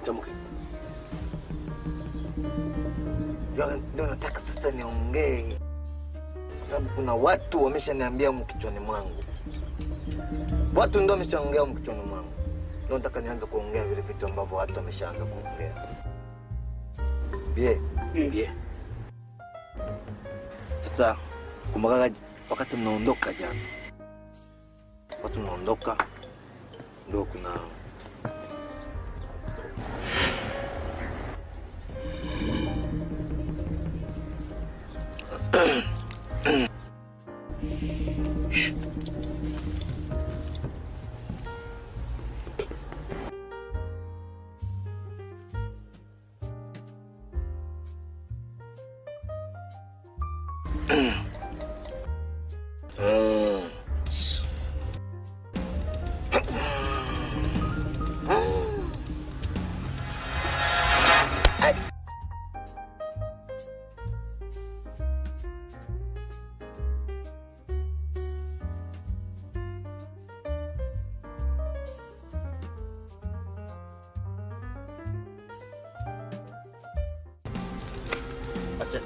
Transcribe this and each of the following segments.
Tamke. Ndio nataka sasa niongee, kwa sababu kuna watu wameshaniambia humu kichwani mwangu. Watu ndio wameshaongea humu kichwani mwangu. Ndio nataka nianze kuongea vile vitu ambavyo watu wameshaanza kuongea. Bie. Bie. Sasa kumbuka wakati mnaondoka jana. Wakati mnaondoka ndio kuna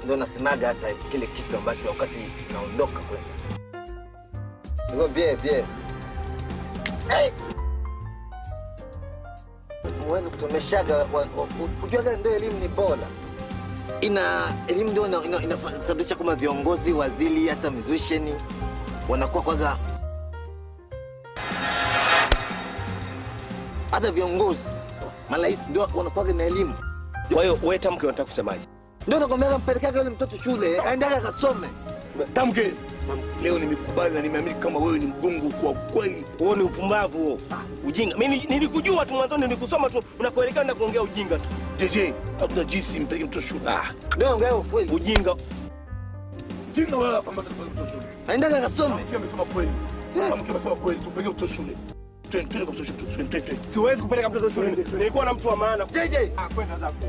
Ndio nasemaga sasa kile kitu ambacho wakati naondoka kwenda. Niko bie bie. Hey! Muweze kusomeshaga ujuaga ndio elimu ni bora. Ina elimu ndio inasababisha kama viongozi, waziri, hata musician wanakuwa kwaga hata viongozi marais ndio wanakuwa na elimu. Kwa hiyo wewe Tamke unataka kusemaje? Ndio nakwambia mpelekea yule mtoto shule, aende akasome. Tamke, leo nimekubali na nimeamini kama wewe ni mgongo kwa kweli. Wewe ni upumbavu huo. Ujinga. Mimi nilikujua tu mwanzoni, nilikusoma tu, unakuelekea na kuongea ujinga tu. JJ, hatuna jinsi mpeleke mtoto shule. Ndio ongea ukweli. Ujinga. Ujinga wewe hapa mpeleke mtoto shule. Aende akasome. Tamke amesema kweli. Tamke amesema kweli, tupeleke mtoto shule. Twende, twende kwa mtoto shule, twende, twende. Siwezi kupeleka mtoto shule. Nilikuwa na mtu wa maana. JJ. Kwenda zako.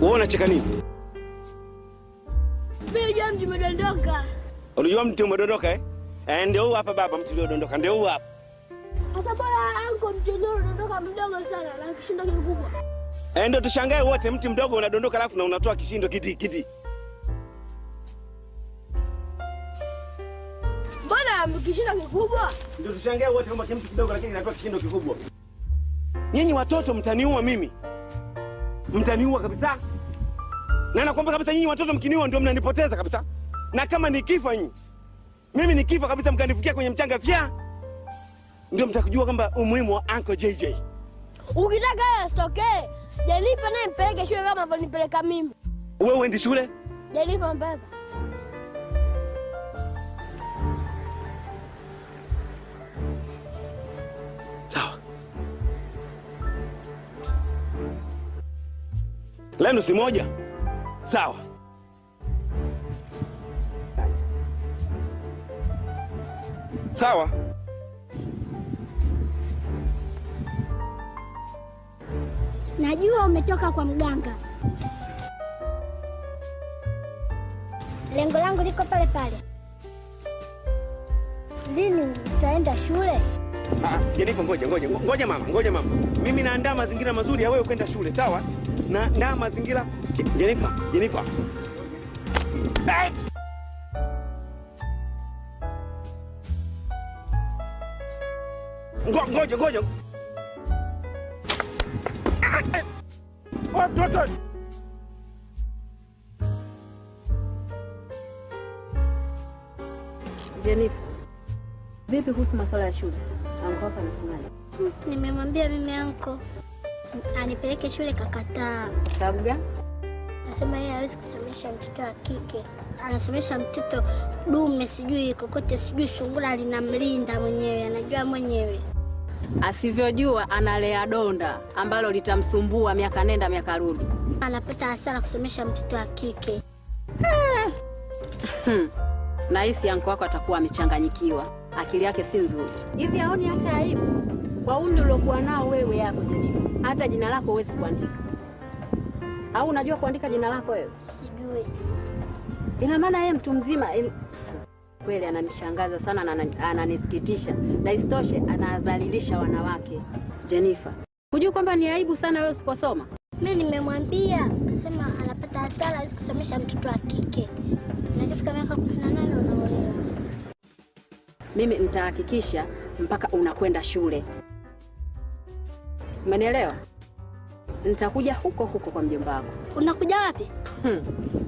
Wewe unacheka nini? Mimi najua mti umedondoka. Unajua mti umedondoka eh? Ndio huu hapa baba, mti uliodondoka ndio huu hapa. Sasa bora anko mti uliodondoka mdogo sana na kishindo kikubwa. Ndio tushangae wote, mti mdogo unadondoka alafu na unatoa kishindo kiti kiti. Mbona kishindo kikubwa? Ndio tushangae wote kama mti kidogo lakini inatoa kishindo kikubwa. Nyinyi watoto mtaniua mimi. Mtaniua kabisa. Na nakwambia kabisa nyinyi watoto mkiniua ndio mnanipoteza kabisa. Na kama nikifa nyinyi, mimi nikifa kabisa mkanifukia kwenye mchanga fya, ndio mtakujua kwamba umuhimu wa Uncle JJ. Ukitaka yeye asitokee, Jenifa naye mpeleke shule kama alivyonipeleka mimi. Wewe uendi shule? Jenifa mpeleka. Sawa. Leo si moja. Sawa. Sawa. Najua umetoka kwa mganga. Lengo langu liko pale pale. Lini nitaenda shule? Jenifa, ngoja mama. Mimi naandaa mazingira mazuri ya wewe kwenda shule, sawa? Naandaa mazingira. Jenifa. Hey! Ngoja. Watoto. Jenifa, vipi kuhusu masuala ya shule? Anko hapa anasemaje? Nimemwambia mimi anko anipeleke shule, kakataa. Sababu gani? Anasema yeye hawezi kusomesha mtoto wa kike. Anasomesha mtoto dume, sijui kokote, sijui sungura linamlinda mwenyewe, anajua mwenyewe. Asivyojua analea donda ambalo litamsumbua miaka nenda miaka rudi. Anapata hasara kusomesha mtoto wa kike. Nahisi anko wako atakuwa amechanganyikiwa. Akili yake si nzuri. Hivi haoni hata aibu? Kwa umri uliokuwa nao wewe yako Jenifa, hata jina lako huwezi kuandika. Au unajua kuandika jina lako wewe? Sijui. Ina maana yeye mtu mzima kweli ananishangaza sana na ananisikitisha. Na isitoshe anadhalilisha wanawake. Jenifa, hujui kwamba ni aibu sana wewe usiposoma? Mimi nimemwambia, akasema anapata hasara hawezi kusomesha mtoto wa kike. Na ikifika miaka 18 unaolewa. Mimi nitahakikisha mpaka unakwenda shule. Umenielewa? Nitakuja huko huko kwa mjomba wako. Unakuja wapi?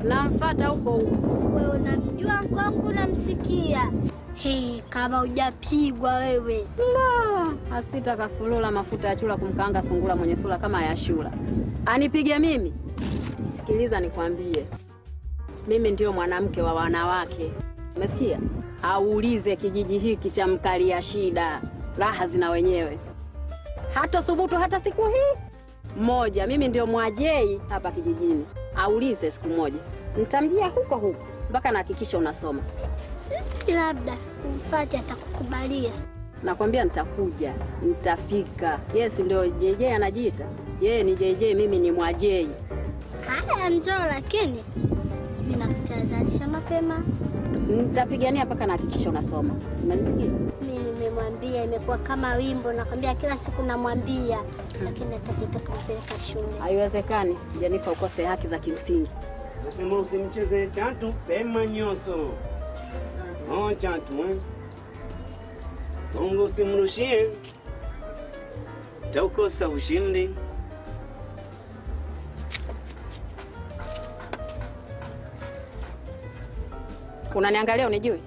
Namfuata huko huko. Wewe unamjua anko wangu, unamsikia. Hey, kama hujapigwa wewe. La, asita kafulula mafuta ya chura kumkaanga sungura mwenye sura kama ya shura. Anipige mimi? Sikiliza nikwambie. Mimi ndio mwanamke wa wanawake. Umesikia? Aulize kijiji hiki cha Mkalia shida. Raha zina wenyewe. Hata thubutu hata siku hii moja. Mimi ndio mwajei hapa kijijini. Aulize siku moja. Nitamjia huko huko mpaka nahakikisha unasoma. Si labda umfuate atakukubalia. Nakwambia nitakuja, nitafika. Yes, ndio JJ anajiita. Yeye ni JJ, mimi ni mwajei. Haya njoo, lakini ninakutahadharisha mapema. Nitapigania mpaka nahakikisha unasoma. Umenisikia? Mimi nimemwambia, imekuwa kama wimbo, nakwambia kila siku namwambia, lakini nataka kumpeleka shule. Haiwezekani Jenifa ukose haki za kimsingi. Sema usimcheze chatu, sema nyoso. Oh chatu eh. Mungu usimrushie. Taukosa ushindi. Unaniangalia unijui?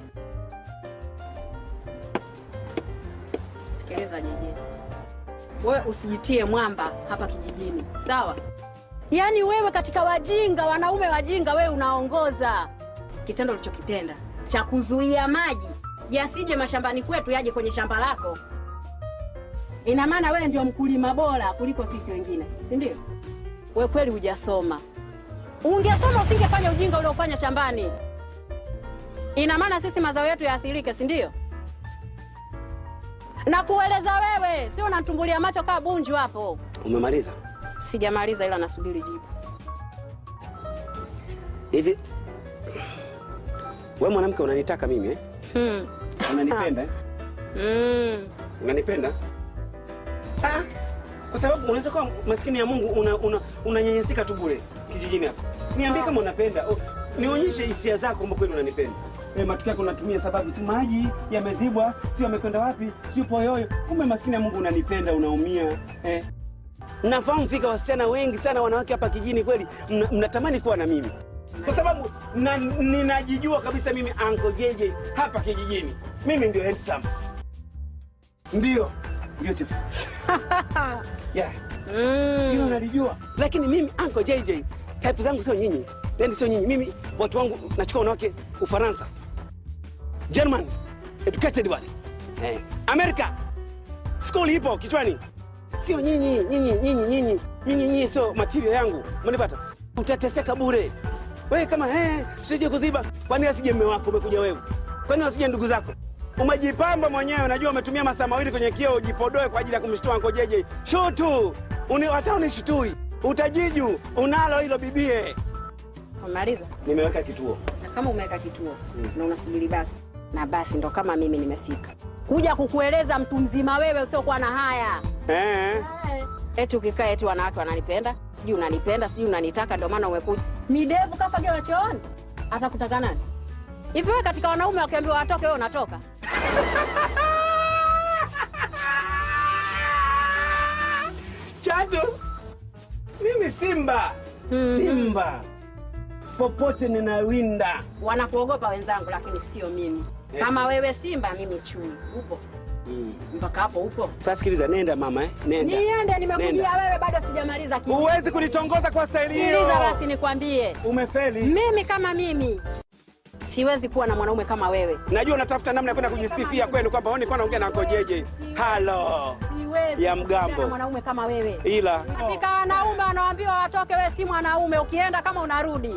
Sikiliza JJ. Wewe usijitie mwamba hapa kijijini, sawa? Yaani wewe katika wajinga, wanaume wajinga, wewe unaongoza. Kitendo ulichokitenda cha kuzuia maji yasije mashambani kwetu yaje kwenye shamba lako, ina maana wewe ndio mkulima bora kuliko sisi wengine, si ndio? Wewe kweli hujasoma. Ungesoma usingefanya ujinga uliofanya shambani. Ina maana sisi mazao yetu yaathirike, si ndio? Na kueleza wewe, sio unanitumbulia macho kama bunju hapo. Umemaliza? Sijamaliza ila nasubiri jibu. Hivi wewe mwanamke unanitaka mimi eh? Unanipenda eh? Unanipenda? Ah, kwa sababu unaweza kuwa maskini ya Mungu unanyanyasika tu bure kijijini hapo. Niambie kama unapenda. Nionyeshe hisia zako kwamba kweli unanipenda. Matukio yako unatumia sababu tu maji yamezibwa, sio yamekwenda wapi, sio poyoyo. Kumbe maskini ya Mungu unanipenda, unaumia. Nafahamu fika wasichana wengi sana wanawake hapa kijijini kweli mnatamani kuwa na mimi. Kwa sababu ninajijua kabisa mimi Uncle JJ hapa kijijini. Mimi ndio handsome. Ndio beautiful. Yeah. Hilo nalijua. Lakini mimi Uncle JJ type zangu sio nyinyi. Yaani sio nyinyi. Mimi watu wangu nachukua wanawake Ufaransa, German, educated wale. America. School ipo kichwani. Sio nyinyi, nyinyi, nyinyi, nyinyi. Mimi nyinyi sio material yangu. Mnanipata? Utateseka bure. Wewe kama sije kuziba. Kwani asije mume wako umekuja wewe? Kwani asije ndugu zako? Umejipamba mwenyewe, unajua umetumia masaa mawili kwenye kioo ujipodoe kwa ajili ya kumshtua Uncle JJ. Shutu. Hata unishitui. Utajiju unalo hilo bibie. Umemaliza? Nimeweka kituo. Sasa kama umeweka kituo na unasubiri basi, na basi ndo kama mimi nimefika kuja kukueleza mtu mzima wewe usiokuwa na haya. Eti ukikaa eti wanawake wananipenda, sijui unanipenda, sijui unanitaka, ndio maana umekuja. Midevu kafagia chooni. Atakutaka nani? Hivi wewe katika wanaume wakiambiwa watoke wewe unatoka? Chato. Mimi simba. Simba. Popote ninawinda. Wanakuogopa wenzangu lakini sio mimi. Kama wewe simba mimi chui. Upo? Mpaka hapo upo? Sasa sikiliza, nenda mama nenda. Niende, nimekujia wewe bado sijamaliza kitu. Huwezi kunitongoza kwa staili hiyo. Sikiliza basi nikwambie. Umefeli. Mimi kama mimi siwezi kuwa na mwanaume kama wewe. Najua unatafuta namna ya kwenda kujisifia kwenu kwamba wewe nilikuwa naongea na Nkojeje. Halo. Siwezi ya mgambo. kuwa na mwanaume kama wewe. Ila katika wanaume wanaambiwa watoke, wewe si mwanaume, ukienda kama unarudi.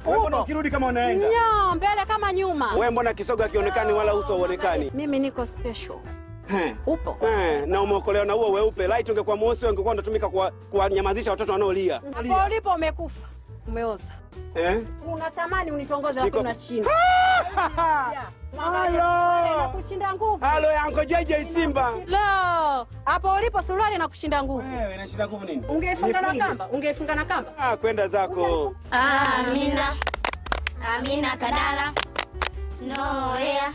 Wewe mbona ukirudi kama unaenda? Nyo, mbele kama nyuma. Wewe mbona kisogo hakionekani wala uso huonekani? Mimi niko special. Upo? Na umeokolewa na huo weupe. Light ungekuwa mweusi ungekuwa unatumika kuwanyamazisha watoto wanaolia. Hapo ulipo umekufa. Umeoza. Unatamani unitongoze lakini unashinda. Halo. Nakushinda nguvu. Halo yanko JJ Simba. Lo, hapo ulipo suruali nakushinda nguvu. Wewe inashinda nguvu nini? Ungeifunga na kamba, ungeifunga na kamba. Ah, kwenda zako. Amina. Amina Kadala. Noea.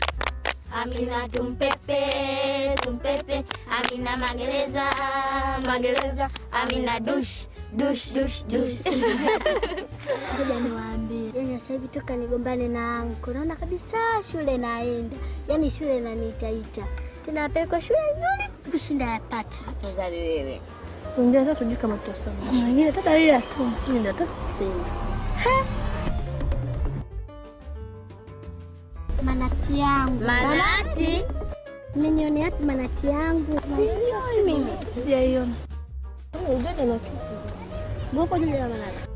Amina tumpepe, tumpepe. Amina magereza, magereza. Amina dush, dush, dush, dush. Ngoja niwaambie. Yaani sasa hivi toka nigombane na anko, naona kabisa shule naenda. Yaani shule inaniitaita. Tena napelekwa shule nzuri kushinda ya Patrick. Afadhali wewe. Wengine hata tujui kama tutasoma. Wengine hata dalili tu. Mimi ndio hata sisemi. Manati yangu. Manati? Mmenione wapi manati yangu? Sioni mimi. Sijaiona. Unajua na kitu. Mbona unajua manati?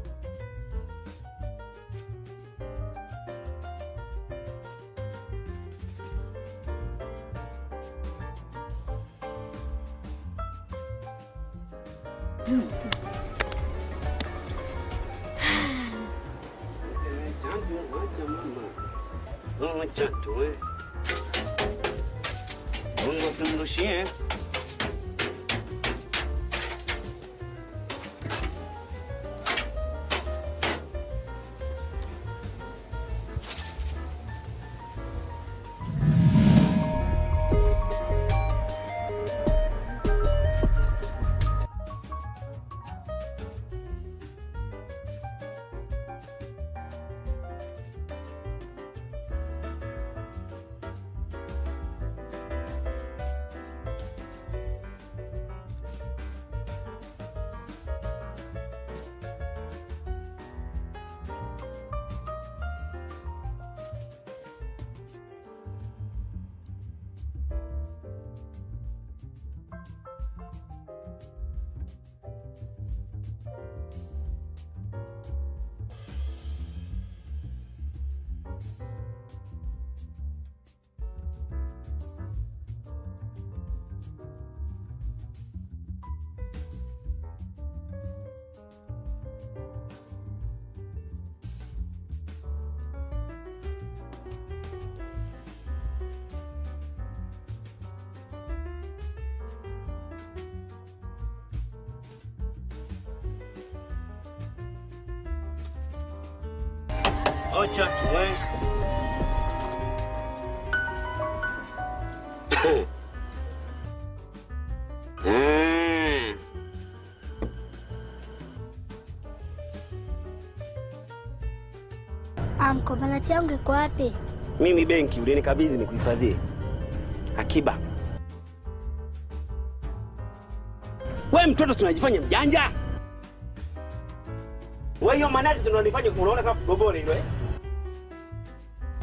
Mungu asimrushie. Ocha tu Anko, manati yangu iko wapi? Mimi benki ulinikabidhi nikuhifadhie akiba. Wewe mtoto si unajifanya mjanja? Wewe hiyo manati zinanifanya unaona kama gobole hilo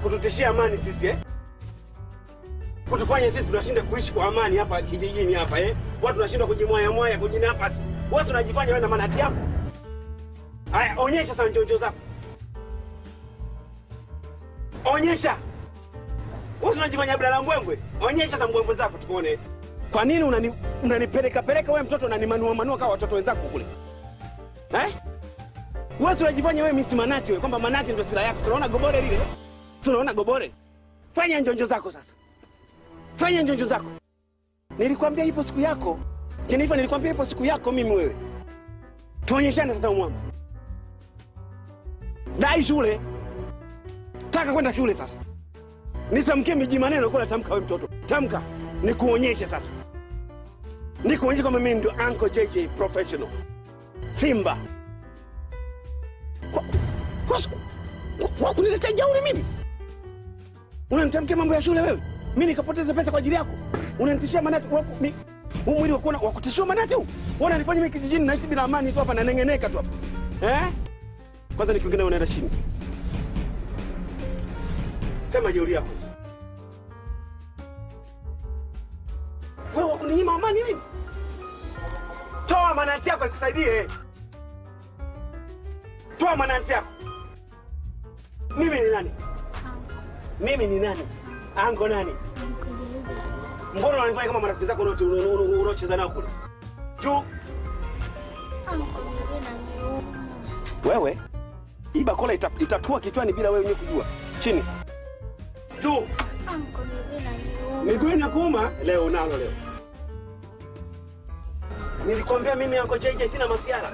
Kututishia amani sisi Kutufanya sisi tunashinda kuishi kwa amani hapa kijijini hapa Watu tunashindwa kujimwaya mwaya, kujinafasi. Wewe unajifanya wewe na manati yako. Haya, onyesha sasa njonjo zako. Onyesha. Wewe unajifanya bila mbwembwe. Onyesha sasa mbwembwe zako tukuone. Kwa nini unanipeleka peleka wewe mtoto unanimanua manua kama watoto wenzako kule? Eh? Wewe unajifanya wewe misi manati wewe kwamba manati ndio silaha yako. Tunaona gobore lile. Tunaona gobore. Fanya njonjo zako sasa. Fanya njonjo zako. Nilikwambia ipo siku yako. Jennifer, nilikwambia ipo siku yako mimi wewe. Tuonyeshane sasa umwamba. Dai shule. Taka kwenda shule sasa. Nitamkie miji maneno kwa tamka wewe mtoto. Tamka. Nikuonyeshe sasa. Nikuonyeshe kama mimi ndio Uncle JJ professional. Simba. Kwa kuniletea jeuri mimi? Unanitamkia mambo ya shule wewe? Mimi nikapoteza pesa kwa ajili yako. Unanitishia manati wako mimi. Huu mwili wako wa kutishia manati huu? Wewe unanifanya mimi kijijini naishi bila amani tu hapa na nengeneka tu hapa. Eh? Kwanza nikiongea unaenda chini. Sema jeuri yako. Wewe wakuninyima amani mimi? Toa manati yako ikusaidie. Toa manati yako. Mimi ni nani? Mimi ni nani? Ango nani? Mbona unanifanya kama marafiki zako unaocheza nao kule? Juu. Wewe hii bakola itatua kichwani bila wewe mwenyewe kujua. Chini. Juu. Miguu inakuuma leo unalo leo. Nilikwambia mimi Uncle JJ sina masiara.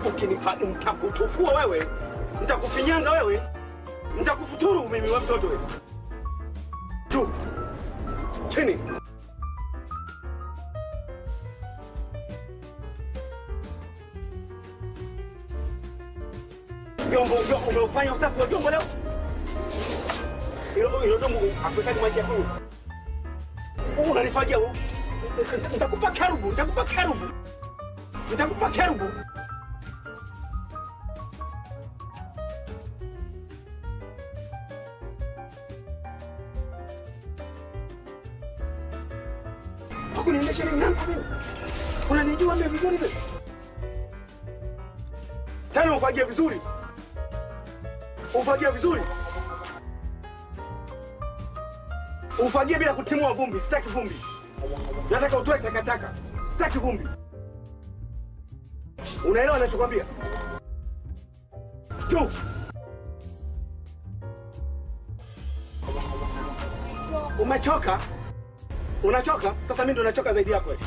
Ukinifanya nitakutufua wewe, nitakufinyanga wewe, nitakufuturu mimi wewe mtoto wewe. Juu. Chini. Vyombo umeufanya usafi wa vyombo leo? Hilo domo Afrika maji ya kunywa. Unanifagia wewe? Nitakupa kerubu, nitakupa kerubu. Nitakupa kerubu. Hakuniendesha mimi nangu mimi. Unanijua mimi vizuri wewe. Tena ufagie vizuri. Ufagie vizuri. Ufagie bila kutimua vumbi, sitaki vumbi. Nataka utoe takataka. Sitaki vumbi. Unaelewa ninachokuambia? Juu. Umechoka? Unachoka? Sasa mimi ndo nachoka zaidi yako wewe.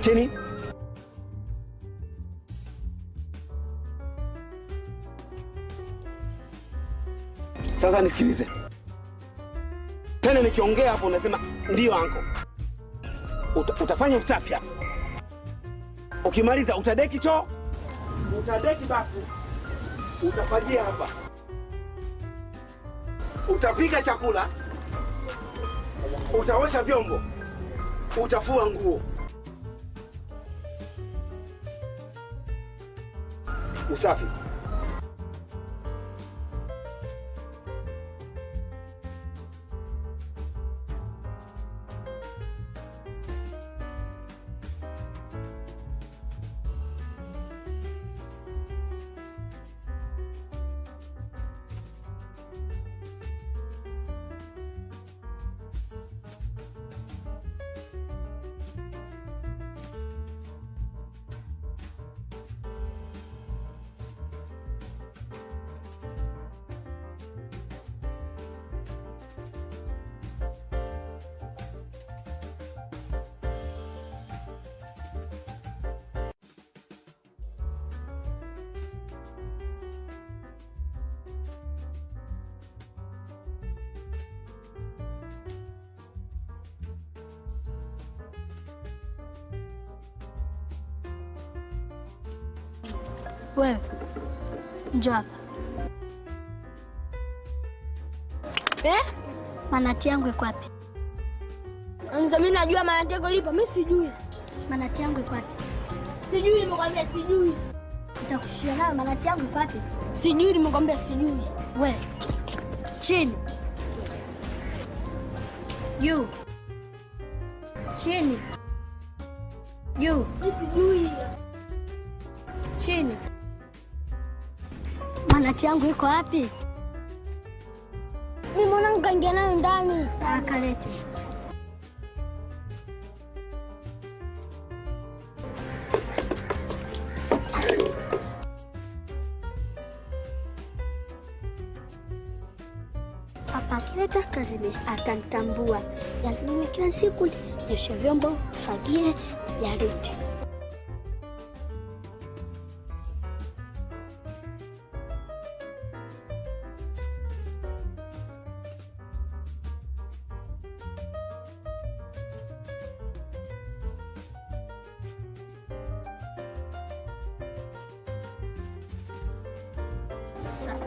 Chini. Sasa nisikilize. Tena nikiongea hapo unasema ndio anko. Utafanya usafi hapo. Ukimaliza utadeki choo, utadeki bafu. Utafagia hapa. Utapika chakula. Utaosha vyombo. Utafua nguo. Usafi. Wewe, njoo hapa. Eh? Manati yangu iko wapi? Mimi najua manati yako lipo, mimi sijui. Manati yangu iko wapi? Sijui, nimekwambia sijui. Nitakushia nayo manati yangu iko wapi? Sijui, nimekwambia sijui. We. Chini. Juu. Chini. Juu. Mimi sijui. Chini. Manati yangu iko wapi? Mimi mwanangu kaingia nayo ndani. Akalete. Papa akileta atanitambua. Yaani mimi kila siku nioshe vyombo, fagie, yalete.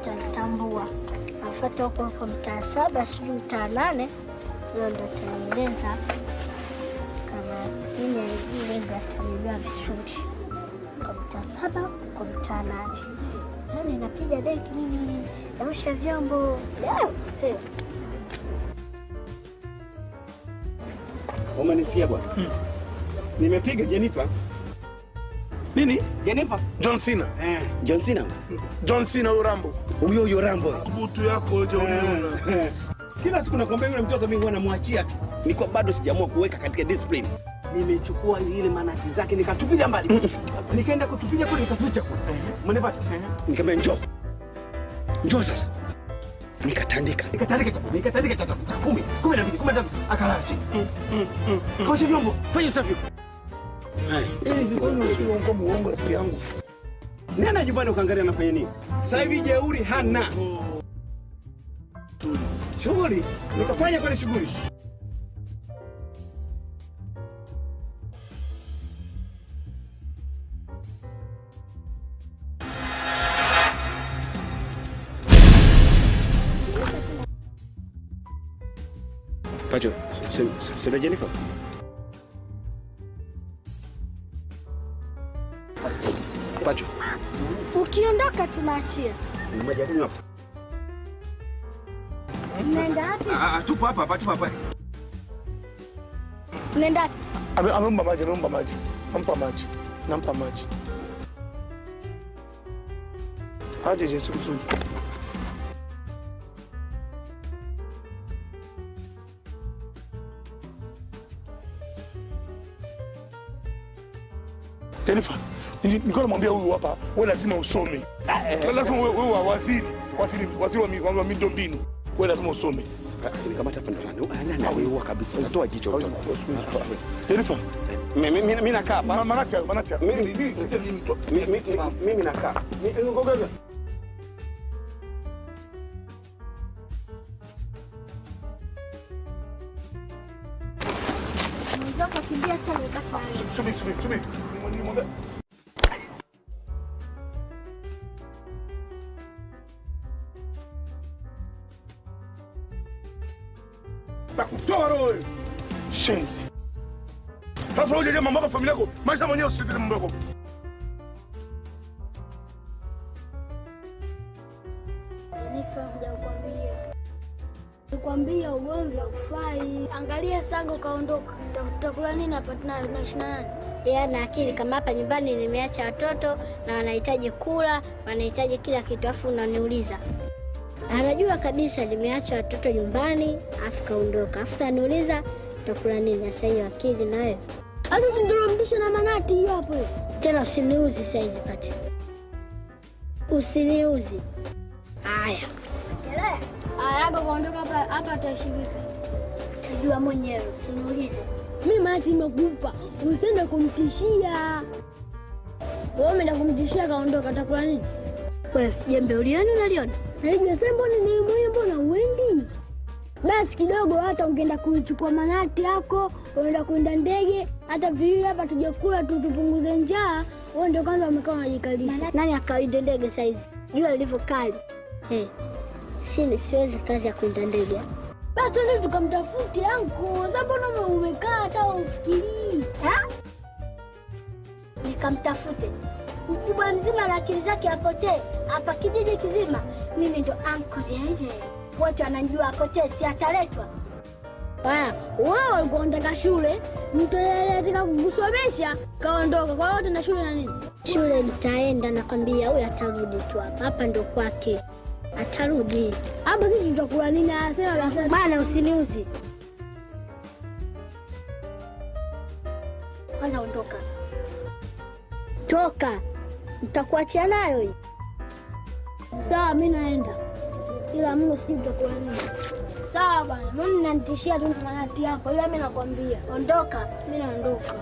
Atanitambua. Afuate huko huko mtaa 7 sijui mtaa 8, hiyo ndo atanieleza kama mimi alijui, ndo atanijua vizuri kwa mtaa 7 kwa mtaa 8. Yaani napiga deki mimi, naosha vyombo. Umenisikia bwana? Nimepiga Jennifer. Nini? Jennifer? John Cena. John Cena. John Cena huyo Rambo. Huyo Rambo. Butu yako hujaona. Kila siku nakwambia yule mtoto mimi huwa namwachia tu. Niko bado sijaamua kuweka katika discipline. Nimechukua ile manati zake nikatupilia mbali. Nikaenda kutupilia kule nikaficha kule. Umenipata? Nikamwambia njoo. Njoo sasa. Nikatandika. Nikatandika tata 10, 12, 13 akalala chini. Kaosha vyombo, fanya usafi. Uongo rafiki yangu. Nenda nyumbani ukaangalia anafanya nini. Sasa hivi jeuri hana. Shughuli, nikafanya kule shughuli. Pacho, sio Jennifer? Pacho. Ukiondoka tunaachia. Ni maji ya kunywa hapo. Mnaenda wapi? Tupo hapa hapa, tupo hapa. Mnaenda wapi? Ameomba maji, ameomba maji. Nampa maji. Nampa maji. Aje Yesu Kristo. Jennifer, nilikuwa namwambia huyu hapa, wewe lazima usome. Lazima wewe waziri, waziri wa miundombinu. Wewe lazima usome. Nikamata hapa ndo nani? Anaua kabisa. Natoa jicho mtoto. Jennifer, mimi nakaa hapa. Manati hayo, manati hayo. Mimi nakaa. Ngoja. Mzoka kimbia sana ubaki. Subiri, subiri, subiri. Nimwambia. Takutoa roho wewe. Shenzi. Alafu wewe unajua mambo yako familia yako, maisha mwenyewe usilete mambo yako. Jennifer, hujakwambia. Nikwambia ugomvi haufai. Angalia Sango kaondoka. Tutakula nini hapa tunaishi na nani? Yeye ana akili kama hapa nyumbani nimeacha watoto na wanahitaji kula, wanahitaji kila kitu afu unaniuliza. Anajua kabisa nimeacha watoto nyumbani afu kaondoka. Afu ananiuliza tutakula nini? Sasa hiyo akili nayo. Hata si ndio mtisha na manati hiyo hapo. Tena usiniuzi saizi pati. Usiniuzi. Haya. Haya, kaondoka hapa hapa tutaishi vipi? Tajua mwenyewe, usiniulize. Mimi manati nimekupa, usiende kumtishia. Wewe umeenda kumtishia kaondoka, utakula nini? Wewe jembe uliona unaliona? Nalijua sasa, mbona ni muhimu, mbona uendi? Basi kidogo hata ungeenda kuichukua manati yako, unaenda kuinda ndege, hata viwili hapa tujakula tu tupunguze njaa. Wewe ndio kwanza umekaa unajikalisha. Nani akainda ndege saizi? Jua lilivyo kali. Eh. Sini siwezi kazi ya kuinda ndege. Basi twende tukamtafute anko. Sasa mbona umekaa hata ufikirii? Ha? Nikamtafute. Mkubwa mzima na akili zake apotee. Hapa kijiji kizima mimi ndo Uncle JJ. Wote wanajua apotee, si ataletwa. Haya, wewe ulikuwa unataka shule, mtu anataka kukusomesha kaondoka. Kwa hiyo tuna shule na nini? Shule nitaenda, nakwambia huyu atarudi tu hapa. Hapa ndo kwake. Atarudi. Hapo sisi tutakula nini? Anasema bana usiniuzi. Kwanza ondoka. Toka. Nitakuachia nayo hii. Sawa, mimi naenda. Ila mno sijui tutakula nini. Sawa bwana, mbona unanitishia tu na manati yako? Ila mimi nakwambia, ondoka. Mimi naondoka.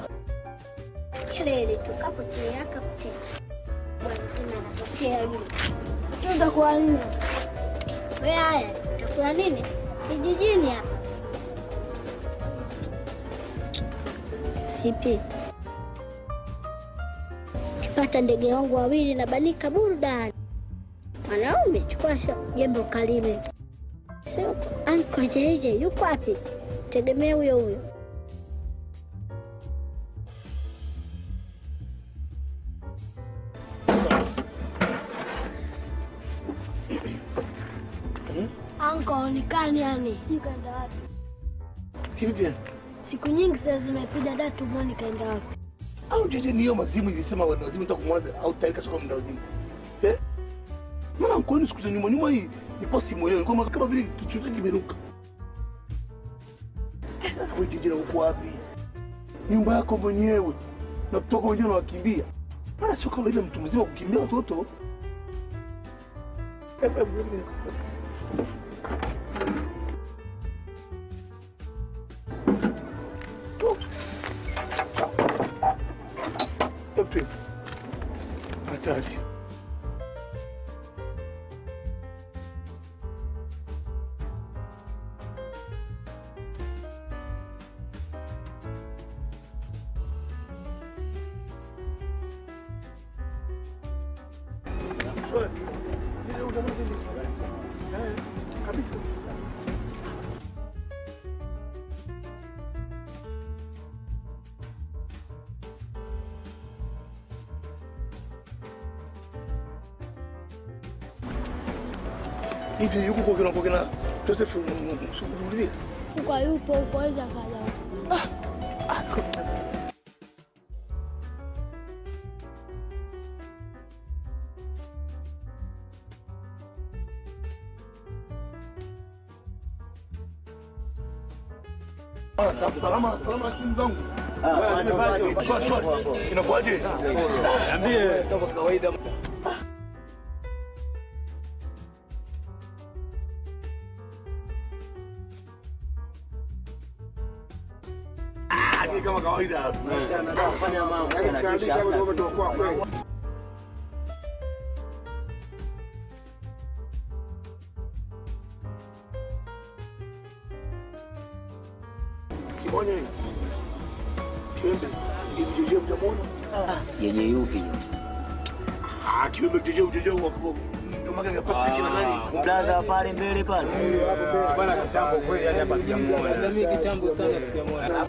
Kelele tu kapotea kapotea. Bwana sema anapotea yule. Tutakula nini? Wewe haya, tutakula nini? Kijijini hapa. Vipi? Kipata ndege wangu wawili na banika burudani. Mwanaume chukua jembe ukalime. Sio Uncle JJ yuko wapi? Tegemea huyo huyo. Uncle onekani yani. Kaenda wapi? Kivipi? Siku nyingi sasa zimepita hata tumuone kaenda wapi. Au JJ ni hiyo mazimu ilisema wewe wazimu nataka kumwanza au tayari kashoka mda wazimu. Eh? Maana mkono siku za nyuma nyuma hii nilikuwa simuelewi, nilikuwa kama vile kichwa chake kimeruka. Sasa wewe JJ uko wapi? Nyumba yako mwenyewe na kutoka wenyewe unawakimbia. Maana sio kawaida mtu mzima kukimbia watoto. Hatari. Kabisa. Hivi yuko kwa kina Joseph msukulie. Huko yupo, huko aweza kaja. Salama salama lakini mzangu. Inakuaje? Niambie kama kawaida. Ni kama kawaida. Fanya mambo. Kibonye. Kiwembe, hivi mjamuona? Yenye yupi? Kiwembe jeje wa ndio maana kapata kina nani? Plaza pale mbele pale. Bwana kitambo kweli yani hapa sijamuona. Hata mimi kitambo sana sijamuona.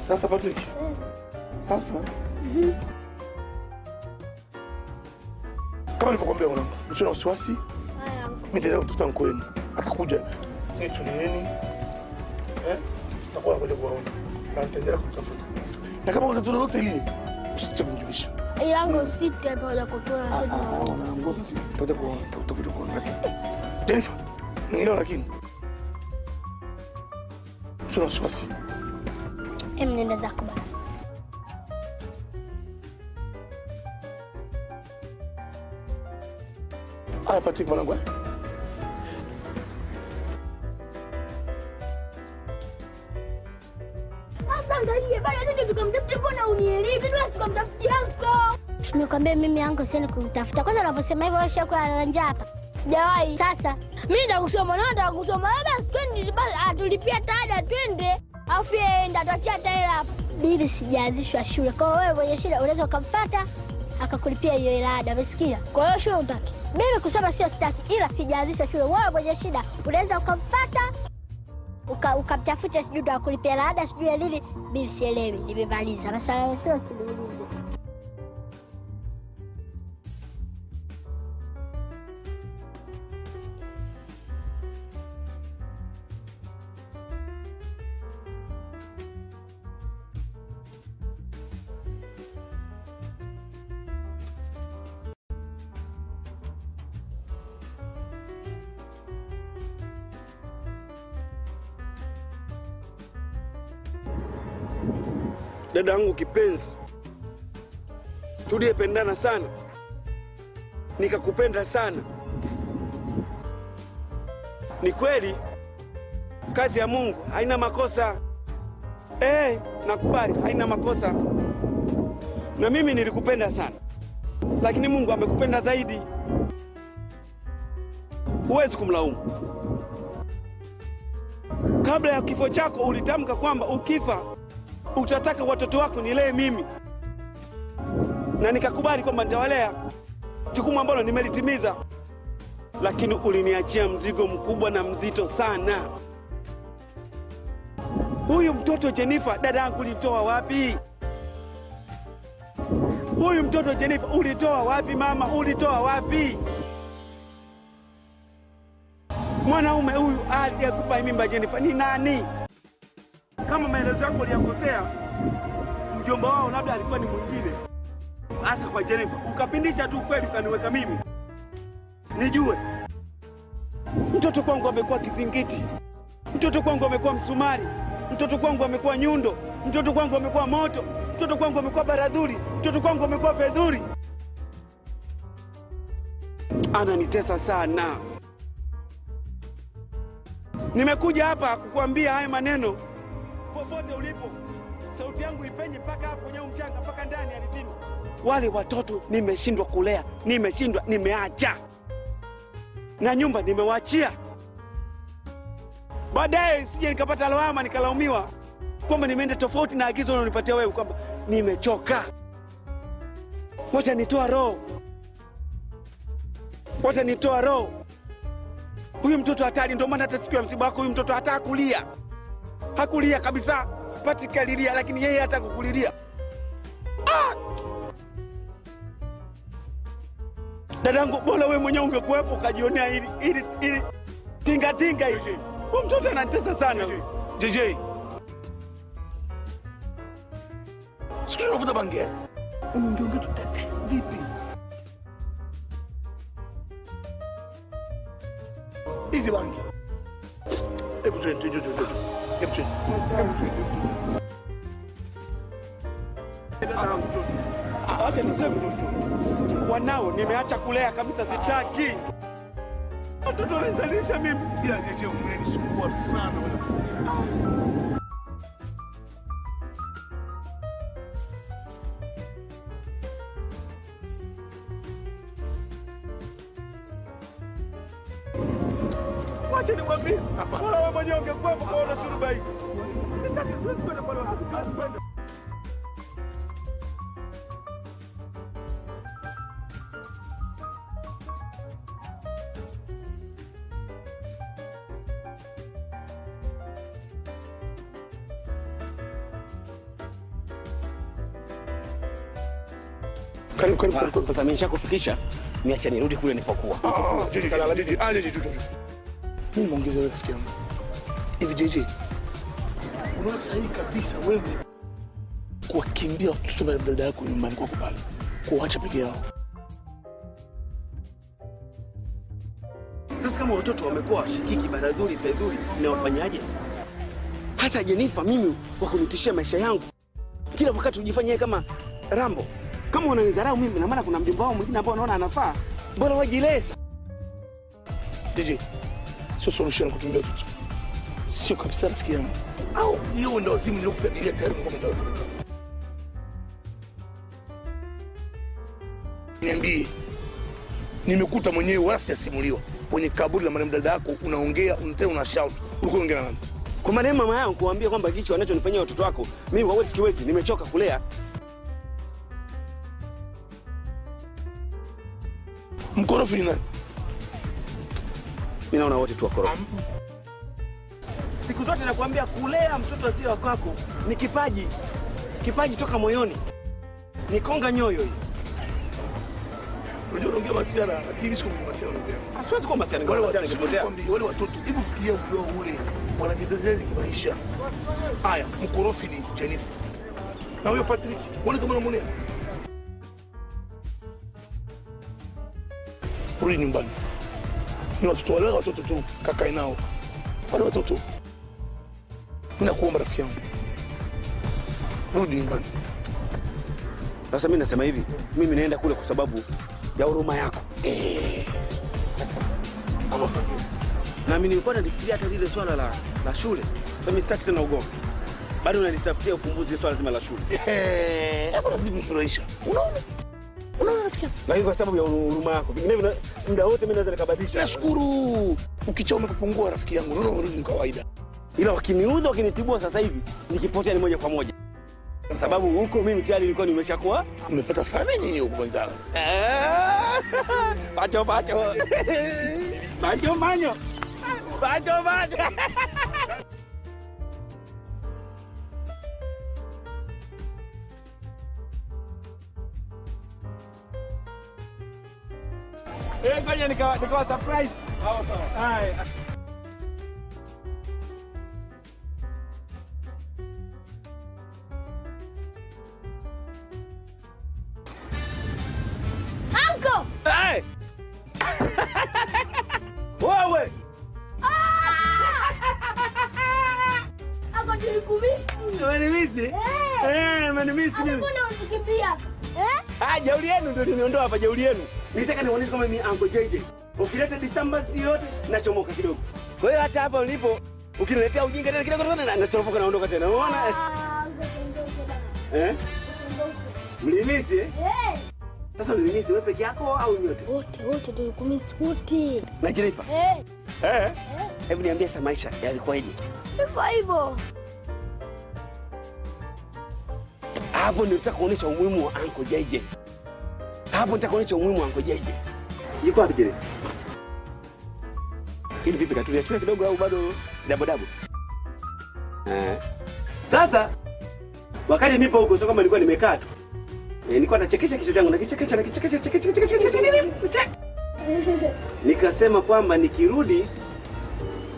Sasa Patrick. Sasa. Kama nilivyokuambia mwanangu, usiwe na wasiwasi. Mimi nitaenda kutafuta mko wenu. Atakuja. Tulieni. Nitakuwa nakuja kuwaona. Na nitaendelea kumtafuta. Na kama kuna tatizo lolote lile, usisite kunijulisha. Yangu sita pamoja kutoa. Mwanangu, tutakuja kuona, tutakuja kuona lakini. Jennifer, nielewa lakini. Usiwe na wasiwasi. Nenda zako baba. Haya Patrick mwanangu. Tukamtafutia anko. Nimekwambia mimi anko siende kumtafuta. Kwanza unaposema hivyo wewe ushakuwa na njaa hapa. Sijawahi. Sasa Mimi nataka kusoma, na nataka kusoma. Basi twende basi, atulipia tada twende. Afu yeye enda atuachia hata hela hapa. Bibi sijaanzishwa shule. Kwa hiyo wewe mwenye shida unaweza ukamfuata akakulipia hiyo hela ada, umesikia? Kwa hiyo shule hutaki? Mimi kusoma sio sitaki, ila sijaanzisha shule. Wewe mwenye shida unaweza ukamfuata ukamtafuta sijui ndo akulipia hela ada sijui ya nini. Mimi sielewi, nimemaliza. Masuala ya shule usiniulize. Dada yangu kipenzi, tuliyependana sana, nikakupenda sana. Ni kweli kazi ya Mungu haina makosa. Nakubali haina makosa. Na mimi nilikupenda sana, lakini Mungu amekupenda zaidi. Huwezi kumlaumu. Kabla ya kifo chako ulitamka kwamba ukifa utataka watoto wako nilee mimi, na nikakubali kwamba nitawalea, jukumu ambalo nimelitimiza. Lakini uliniachia mzigo mkubwa na mzito sana. Huyu mtoto Jennifer, dada yangu, ulitoa wapi? Huyu mtoto Jennifer ulitoa wapi mama? Ulitoa wapi? Mwanaume huyu aliyekupa mimba Jennifer ni nani? Kama maelezo yako uliyakosea, mjomba wao labda alikuwa ni mwingine. Hasa kwa Jennifer, ukapindisha tu kweli ukaniweka mimi. Nijue. Mtoto kwangu amekuwa kizingiti. Mtoto kwangu amekuwa msumari. Mtoto kwangu amekuwa nyundo. Mtoto kwangu amekuwa moto. Mtoto kwangu amekuwa baradhuri. Mtoto kwangu amekuwa fedhuri. Ananitesa sana. Nimekuja hapa kukuambia haya maneno. Popote ulipo, sauti yangu ipenye mpaka hapo kwenye mchanga, mpaka ndani ardhini. Wale watoto nimeshindwa kulea, nimeshindwa, nimeacha. Na nyumba nimewaachia. Baadaye sije nikapata lawama nikalaumiwa kwamba nimeenda tofauti na agizo ulilonipatia wewe, kwamba nimechoka. Wacha nitoa roho. Wacha nitoa roho. Huyu mtoto hatari, ndio maana hata siku ya msiba wako huyu mtoto hata hakulia. Hakulia kabisa. Patrick alilia, lakini yeye hata kukulilia. Dadangu, bora wewe mwenyewe ungekuwepo ukajionea hili tinga tinga hivi. Huyu mtoto anatesa sana. JJ. Siku unavuta bangi. Unaongea tu vipi? Hizi bangi. Hebu twende. Hebu twende. Acha niseme, wanao nimeacha kulea kabisa, sitaki. Watoto wanizalisha mimi. Ya JJ, umenisumbua sana wewe. Wacha nikwambie. Bora wewe mwenyewe ungekuwepo kuona shuruba hii. Sitaki, siwezi kwenda pale watoto, siwezi kwenda. Karibu. Sasa mimi nishakufikisha, niache nirudi kule nilipokuwa. JJ. Mimi muongeze wewe rafiki yangu. Hivi JJ, unaona sahihi kabisa wewe kuwakimbia watoto wa dada yako nyumbani kwako pale, kuwaacha peke yao? Sasa kama watoto wamekuwa washikiki baradhuri fedhuri, na wafanyaje? Hata Jennifer mimi wa kunitishia maisha yangu. Kila wakati ujifanye kama Rambo. Kama wananidharau mimi, na maana kuna mjomba wao mwingine ambao anaona anafaa, mbona wajileza? JJ, sio solution kukimbia watoto. Sio kabisa rafiki yangu. Au hiyo ndio wazimu niliyokutania tayari kwa ndio wazimu. Niambie. Nimekuta mwenyewe wala sijasimuliwa. Kwenye kaburi la marehemu dada yako unaongea, tena una shout. Ulikuwa unaongea na nani? Kwa marehemu mama yangu kuambia kwamba kicho wanachonifanyia watoto wako, mimi kwa kweli sikiwezi, nimechoka kulea. Mkorofi ni nani? Mimi naona wote tu wakorofi. Siku zote nakwambia kulea mtoto asiye wa kwako ni kipaji. Kipaji toka moyoni. Ni konga nyoyo hii. Unajua unaongea masiara, lakini sio kwa masiara ndugu yangu. Siwezi kuwa masiara, Wale masiara ningepotea. Wale watoto, hebu fikiria umri wao ule, wanajiendeleza kimaisha. Haya, mkorofi ni Jennifer. Na huyo Patrick, uone kama unamuonea. Rudi nyumbani. Ni watoto wale, watoto tu kakae nao. Wale watoto. Mimi nakuomba rafiki yangu. Rudi nyumbani. Sasa mimi nasema hivi, mimi naenda kule kwa sababu ya huruma yako. Na mimi nilikuwa nalifikiria hata lile swala la shule. Sasa mimi sitaki tena ugomvi. Bado unalitafutia ufumbuzi swala zima la shule. Hapo nazidi kunifurahisha. Unaona? Unaona rafiki yangu? Lakini kwa sababu ya huruma yako, vinginevyo muda wote mimi naweza nikabadilisha. Nashukuru. Ukichaa umepungua rafiki yangu. Unaona unarudi ni kawaida. Ila wakiniudhi wakinitibua sasa hivi nikipotea ni moja kwa moja. Kwa sababu huko mimi tayari nilikuwa nimeshakuwa umepata family nini huko mwenzangu? Pacho pacho. Pacho manyo. Pacho pacho. Ngoja nikawa surprise. Sawa sawa. Haya. Uncle! Hey! Wewe! Uncle, tulikumisi. Umenimisi? Umenimisi mimi. Mbona unatukimbia? Eh? Jeuri yenu ndio niliondoa hapa, jeuri yenu. Nilitaka nionyeshe kama mimi Uncle JJ. Ukileta disturbance yote nachomoka kidogo. Kwa hiyo hata hapa ulipo ukiniletea ujinga tena kidogo tena nachoropoka naondoka tena. Unaona? Eh? Mlimisi eh? Sasa mlimisi wewe peke yako au nyote? Wote tulikumisi wote. Na Jennifer? Hebu niambie sasa maisha yalikuwaje? Hivyo hivyo. Hapo ndio nataka kuonyesha umuhimu wa Uncle JJ. Hapo nataka kuonyesha umuhimu wa Uncle JJ. Yuko wapi Jennifer? Ili vipi katulia tulia kidogo au bado dabo dabo? Sasa wakati nipo huko sio kama nilikuwa nimekaa tu. Nilikuwa nachekesha kichwa changu, nakichekesha nakichekesha chekesha. Nikasema kwamba nikirudi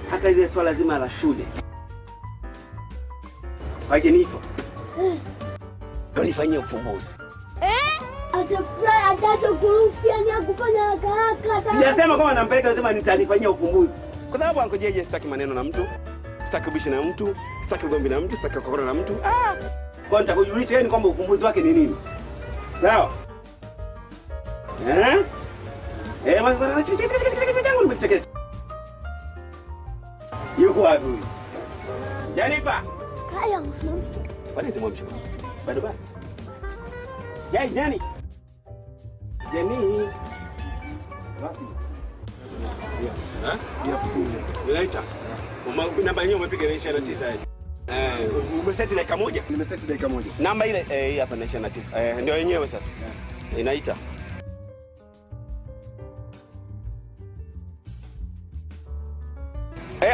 hata ile swala zima la shule. Kwa Jennifer. Ndio nifanyie ufumbuzi. Atafurahi atachokurufia ni kufanya haraka. Sijasema kama nampeleka, nasema nitalifanyia ufumbuzi. Kwa sababu Uncle JJ sitaki maneno na mtu, sitaki ubishi na mtu, sitaki ugomvi na mtu, sitaki kukokora na mtu. Kwa nitakujulisha yeye kwamba ufumbuzi wake ni nini. Sawa? Yuko wapi huyu? Jennifer. Kaya usimamishe. Kwani usimamishe? Bado bado. Jai Jani. Jani. Wapi? Ha? Unaita. Namba yenyewe umepiga inaisha na 9. Umeseti dakika moja? Nimeseti dakika moja. Namba ile hii hapa inaisha na 9. Ndio yenyewe sasa. Inaita.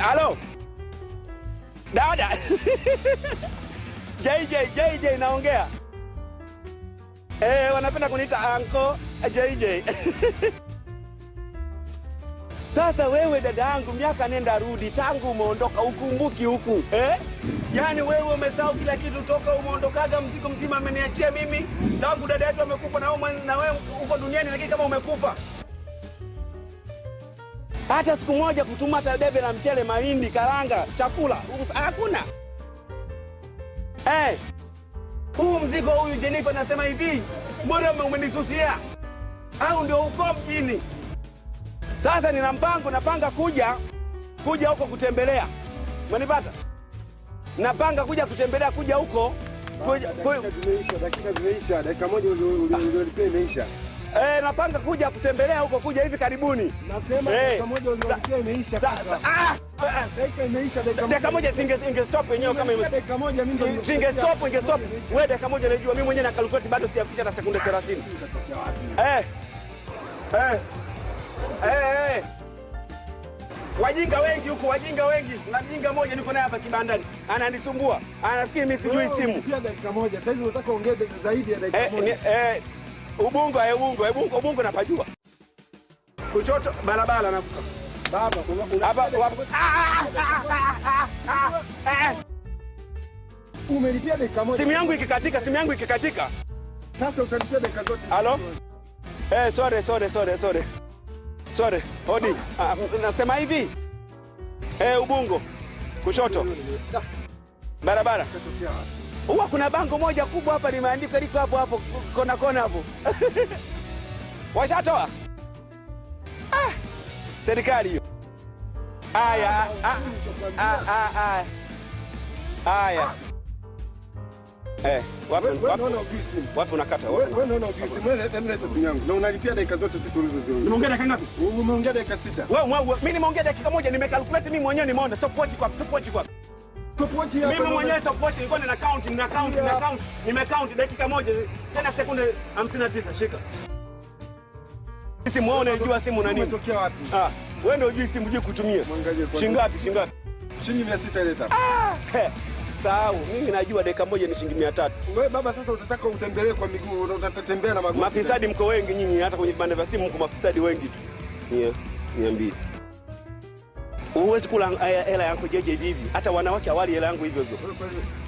Halo. Dada. JJ naongea. Wanapenda kuniita Uncle JJ. Sasa wewe dada yangu, miaka nenda rudi tangu umeondoka ukumbuki huku. Yaani wewe umesahau kila kitu toka umeondokaga, mzigo mzima ameniachia mimi. Tangu dada yetu amekufa na wewe uko duniani lakini kama umekufa. Hata siku moja kutuma hata debe la mchele, mahindi, karanga, chakula, hakuna. Huu mzigo huyu Jennifer nasema hivi, mbona umenisusia? Au ndio uko mjini? Sasa nina mpango, napanga kuja huko kutembelea. Umenipata? Napanga kuja kutembelea, kuja huko. Dakika zimeisha, dakika moja uliolipia imeisha. Napanga kuja kutembelea huko, kuja hivi karibuni. Nasema dakika moja uliongea imeisha kaka. Dakika imeisha, dakika moja. Dakika moja singe stop yenyewe kama ime. Dakika moja mimi ndo Singe stop, inge stop. Wewe dakika moja unajua mimi mwenyewe na calculate bado sijafikisha hata sekunde 30. Wajinga wengi huko, wajinga wengi. Na mjinga mmoja niko naye hapa kibandani. Ananisumbua. Anafikiri mimi sijui simu. Pia dakika moja. Sasa hizi unataka ongee zaidi ya dakika moja. Ubungo, Ubungo napajua. Kuchoto barabara navuka. Baba, hapa umelipia dakika moja. Simu yangu ikikatika, Sasa utalipia dakika zote. Halo? Sorry. Sorry, hodi. Nasema hivi. Ubungo. Kushoto. Barabara. Huwa kuna bango moja kubwa hapa limeandikwa, liko hapo hapo kona kona hapo. Washatoa? Serikali hiyo. Aya, Aya. Wapi wapi unakata? Wewe unaona ujui simu, wewe leta simu yangu. Na unalipia dakika zote sisi tulizoziongea. Nimeongea dakika ngapi? Umeongea dakika 6. Wewe mimi nimeongea dakika moja, nimecalculate mimi mwenyewe nimeona stopwatch kwa stopwatch kwa. Stopwatch hapa. Mimi mwenyewe stopwatch nilikuwa nina count, nimecount dakika moja tena sekunde 59, shika. Simu wewe unaijua simu na nini? Umetokea wapi? Wewe ndio hujui simu, hujui kutumia. Shingapi? Shilingi 600 leta. Sahau, mimi najua dakika moja ni shilingi 300. Wewe baba sasa utataka utembelee kwa miguu, utatembea na magoti. Mafisadi mko wengi nyinyi, hata kwenye vibanda vya simu mko mafisadi wengi tu. 200. Huwezi kula hela yangu jeje hivi hivi. Hata wanawake hawali hela yangu hivyo hivyo.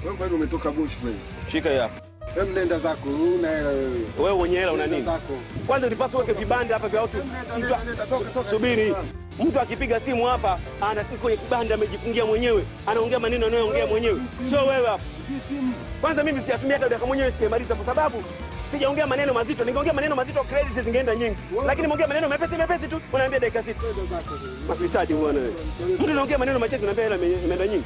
Wewe kweli umetoka bush kweli. Shika hiyo. Wewe nenda zako, una hela wewe. Wewe mwenye hela una nini? Kwanza ulipaswa uweke vibanda hapa vya watu. Subiri. Mtu akipiga simu hapa ana kwenye kibanda amejifungia mwenyewe, anaongea maneno anayoongea mwenyewe. Sio wewe hapa. Kwanza mimi sijatumia hata dakika mwenyewe sijamaliza kwa sababu sijaongea maneno mazito. Ningeongea maneno mazito credit zingeenda nyingi. Lakini nimeongea maneno mepesi mepesi tu, unaambia dakika 6. Mafisadi bwana wewe. Mtu anaongea maneno machache unaambia hela imeenda nyingi.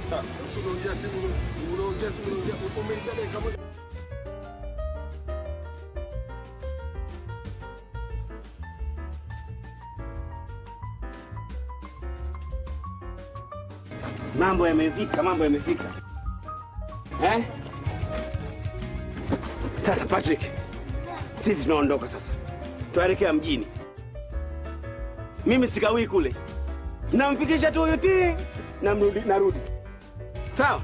Unaongea simu, unaongea simu, umeongea dakika moja. Mambo yamefika, Sasa Patrick, sisi tunaondoka sasa. Tuelekea mjini. Mimi sikawii kule. Namfikisha tu huyu ti na narudi. Sawa?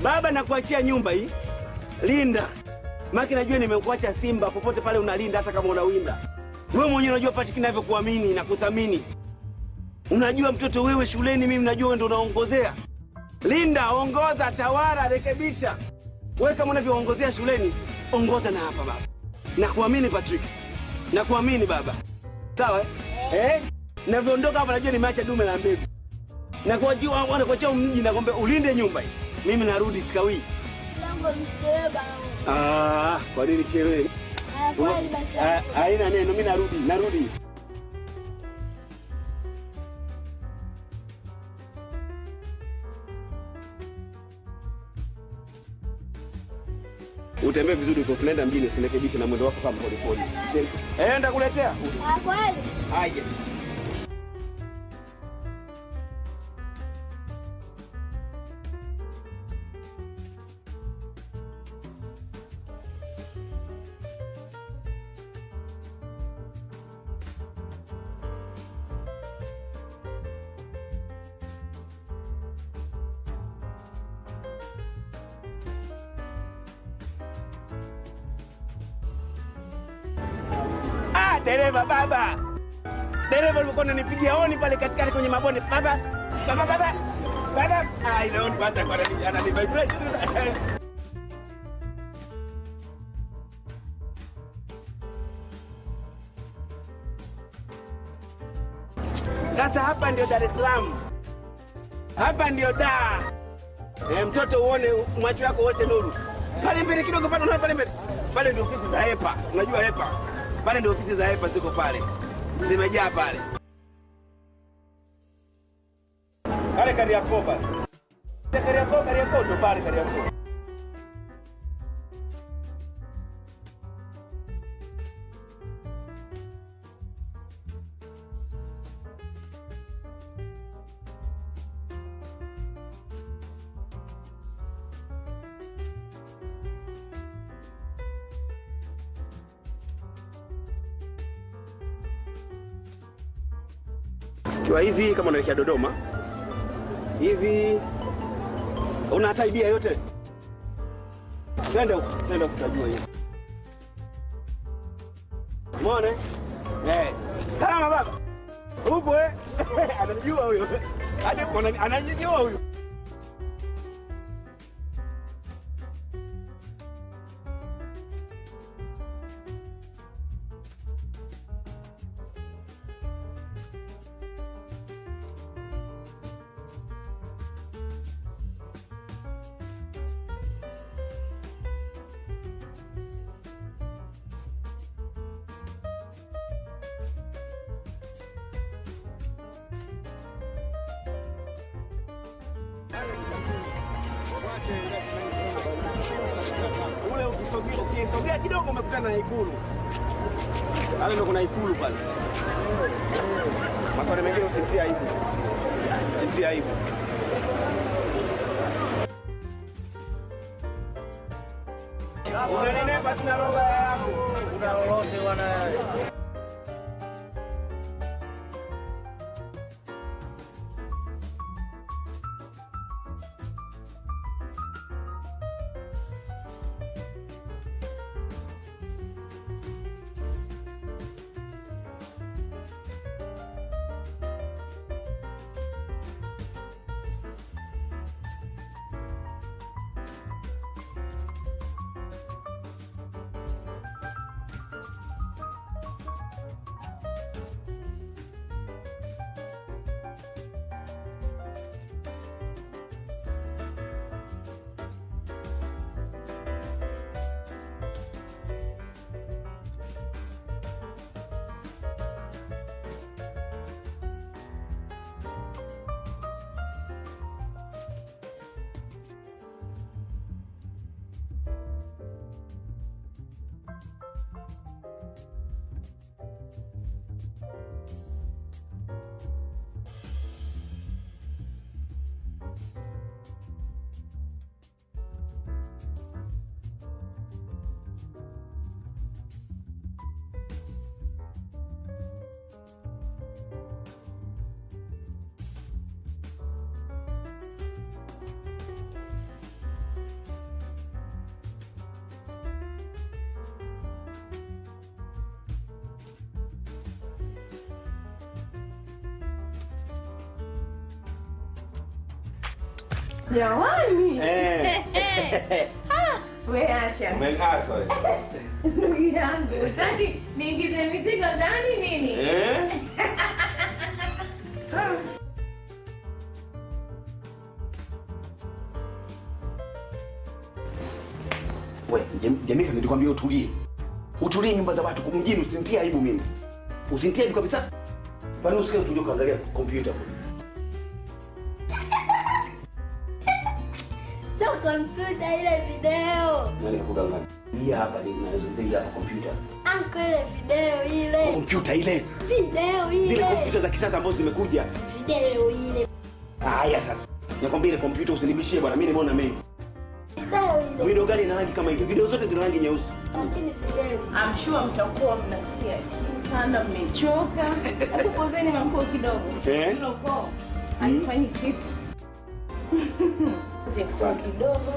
Baba nakuachia nyumba hii. Linda. Maki najua nimekuacha simba popote pale unalinda hata kama unawinda. Wewe mwenyewe unajua Patrick ninavyokuamini na kuthamini. Unajua mtoto wewe shuleni mimi najua wewe ndio unaongozea. Linda, ongoza, tawala, rekebisha. Wewe kama unavyoongozea shuleni, ongoza na hapa baba. Nakuamini Patrick. Nakuamini baba. Sawa? Navyoondoka hapa najua nimeacha dume la mbegu. Na kwa jua wana kuachia mji na kwamba ulinde nyumba hii. Mimi narudi sikawii. Kwa nini chelewe? Haina neno, mimi narudi. Utembee vizuri uko tunaenda mjini usirekebishe na mwendo wako kama polepole. Nitakuletea. Kweli. Haya. Dereva baba. Dereva alikuwa ananipigia honi pale katikati kwenye mabonde. Baba, baba, baba. Baba, ile honi kwanza kwa anani vibrate. Sasa hapa ndio Dar es Salaam. Hapa ndio Dar. Mtoto uone macho yako wote nuru. Pale mbele kidogo pale unaona pale mbele. Pale ndio ofisi za EPA. Unajua EPA? Pale ndio ofisi za EPA ziko pale. Zimejaa pale. Pale Kariakoo pale. Kariakoo ndio pale Kariakoo. Ukiwa hivi kama unaelekea Dodoma. Hivi una hata idea yote? Twende huko, twende huko tutajua hiyo. Muone? Eh. Salama baba. Upo eh? Ananijua huyo. Hadi ananijua huyo. Ule ukisogea kidogo umekutana na Ikulu. Pale ndo kuna Ikulu pale. Maswali mengine usitie aibu. Usitie aibu. Unaninepa tuna roba yako. Kuna lolote bwana. Jamani. We acha. Umekaa sorry. Ndugu yangu, utaki niingize mizigo ndani nini? We, Jenifer, nilikwambia utulie. Utulie nyumba za watu mjini, usinitie aibu mimi. Usinitie aibu kabisa. Bali usikae utulie kuangalia kompyuta. Sio kompyuta ile video. Nani kakudanganya? Hii hapa ni nazungumzia hapa kompyuta. Anko ile video ile. Kompyuta ile. Video ile. Zile kompyuta za kisasa ambazo zimekuja. Video ile. Haya sasa. Nakwambia ile kompyuta usinibishie bwana, mimi nimeona mengi. Video gani ina rangi kama hiyo? Video zote zina rangi nyeusi. Lakini video. I'm sure mtakuwa mnasikia kiu sana, mmechoka. Hebu pozeni mambo kidogo. Hilo koo haifanyi kitu. Sasa kidogo.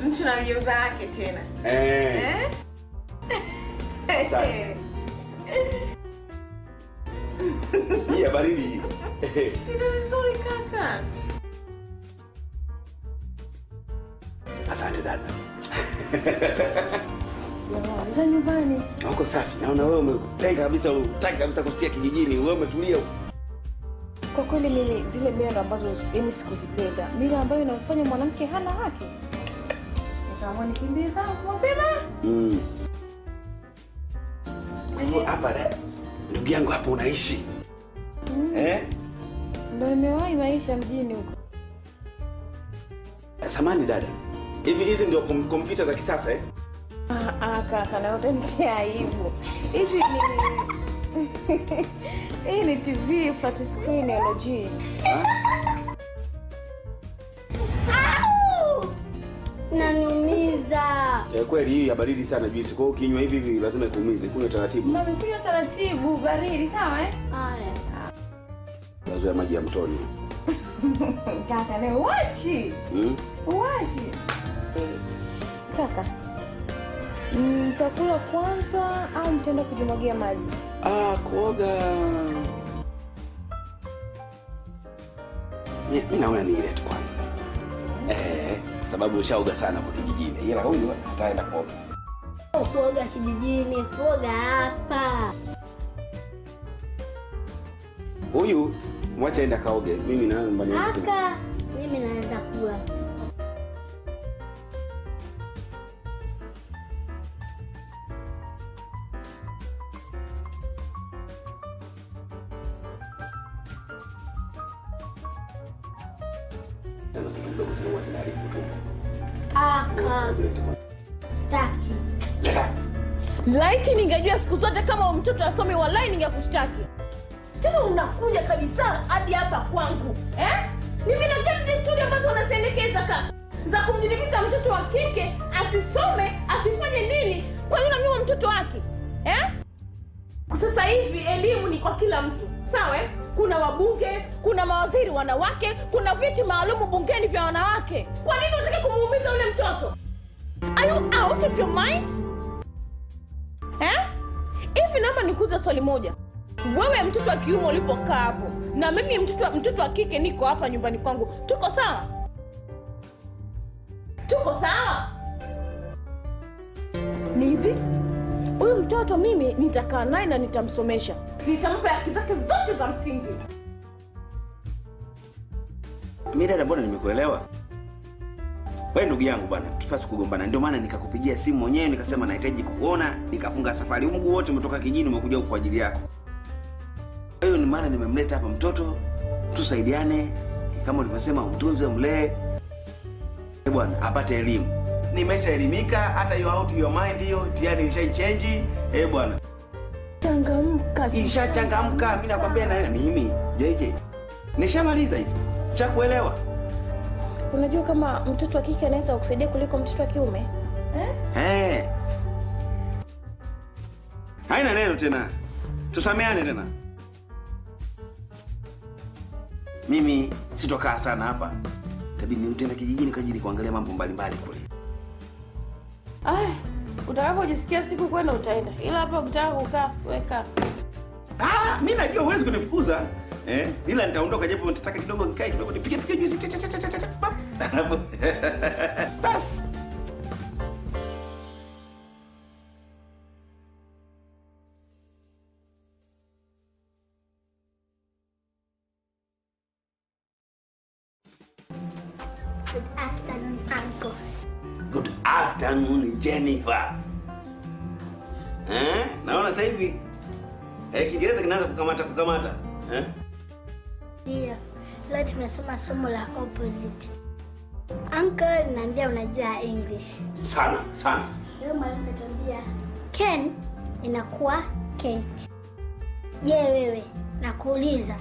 Mtu na mjomba wake tena. Hii baridi hii. Si ndio vizuri kaka? Asante dada. Za nyumbani. Huko safi. Naona wewe umetenga kabisa, hutaki kabisa kusikia kijijini. Wewe umetulia. Kwa kweli mimi zile mila ambazo mimi sikuzipenda, mila ambayo inamfanya mwanamke hana haki. Nikaamua nikimbie zangu mapema. Hapa ndugu yangu hapo unaishi. Ndio nimewahi maisha mjini huko. Samani dada. Hivi hizi ndio kompyuta za kisasa eh? Kaka na utanitia aibu. Hizi ni hii ni TV flat screen LG. Naniumiza. Kweli hii ya baridi sana juisi. Kwa hiyo ukinywa hivi hivi lazima ikuumize. Kunywa taratibu. Mami, kunywa taratibu, baridi, sawa eh? Haya. Lazima maji ya mtoni. Kaka, leo wachi. Wachi. Kaka. Mtakula kwanza au mtaenda kujimwagia maji? Ah, kuoga. Mimi naona ni ile tu kwanza. Kwa sababu ushaoga sana kwa kijijini. Ila huyu ataenda kuoga. Kuoga kijijini, kuoga hapa. Huyu mwacha aenda kaoge. Mimi na nyumbani. Kaka, mimi naenda kula. Aka. Staki. Laiti ningejua siku zote kama mtoto asomi, walai ningekushtaki. Tena unakuja kabisa hadi hapa kwangu. Eh? Ni mila gani desturi ambazo unazielekeza kaka? Za kumdidimiza mtoto wa kike asisome, asifanye nini? Kwa nini unamnyima mtoto wake? Eh? Sasa hivi elimu ni kwa kila mtu. Sawa eh? Kuna wabunge, kuna mawaziri wanawake, kuna viti maalumu bungeni vya wanawake. Kwa nini unataka kumuumiza ule mtoto? Are you out of your mind? Eh? Hivi naomba nikuulize swali moja. Wewe mtoto wa kiume ulipokaa hapo na mimi mtoto wa kike niko hapa nyumbani kwangu, tuko sawa? Tuko sawa? Ni hivi, huyu mtoto mimi nitakaa naye na nitamsomesha, nitampa haki zake zote za msingi. Mimi dada, mbona nimekuelewa? Wewe ndugu yangu bwana, tupasi kugombana. Ndio maana nikakupigia simu mwenyewe nikasema nahitaji kukuona, nikafunga safari. Mguu wote umetoka kijijini umekuja huku kwa ajili yako. Kwa hiyo ni maana nimemleta hapa mtoto, tusaidiane kama ulivyosema, umtunze, umlee. Bwana apate elimu. Nimeshaelimika, hata hiyo out your mind hiyo tayari nishaichange. Eh bwana. Changamka. Ishachangamka, mimi nakwambia na mimi JJ. Nishamaliza hivi. Nishakuelewa. Unajua kama mtoto wa kike anaweza kukusaidia kuliko mtoto wa kiume? Eh? Eh. Haina neno tena. Tusameane tena. Mimi sitokaa sana hapa. Itabidi nirudi tena kijijini kwa ajili kuangalia mambo mbalimbali kule. Ai, utakapojisikia siku kwenda utaenda. Ila hapa ukitaka kukaa, weka. Ah, mimi najua huwezi kunifukuza. Ila nitaondoka japo nitataka kidogo nikae kidogo nipige pige juisi cha cha cha cha cha. Alafu bas. Good afternoon, uncle. Good afternoon, Jennifer. Eh? Naona sasa hivi Kiingereza kinaanza kukamata kukamata. Eh? Ndio. Leo tumesoma somo la opposite. Uncle, naambia unajua English. Sana, sana. Leo mwalimu katuambia Ken inakuwa Kent. Je, wewe nakuuliza,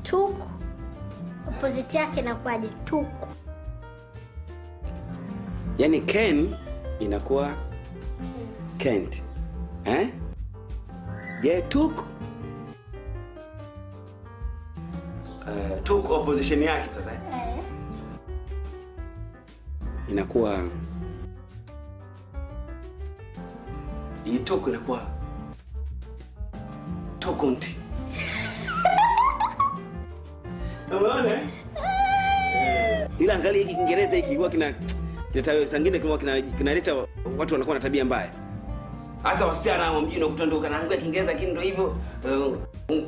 took opposite yake inakuwaje? Took. Yaani Ken inakuwa Kent. Eh? Je, took took opposition yake sasa Eh. Inakuwa hii took inakuwa tokunt. Umeona? Ila angalia hiki Kiingereza hiki huwa kina sangine kwa kinaleta watu wanakuwa na tabia mbaya. Hasa wasichana wa mjini ukuta ndio kanaanguka Kiingereza lakini ndio hivyo.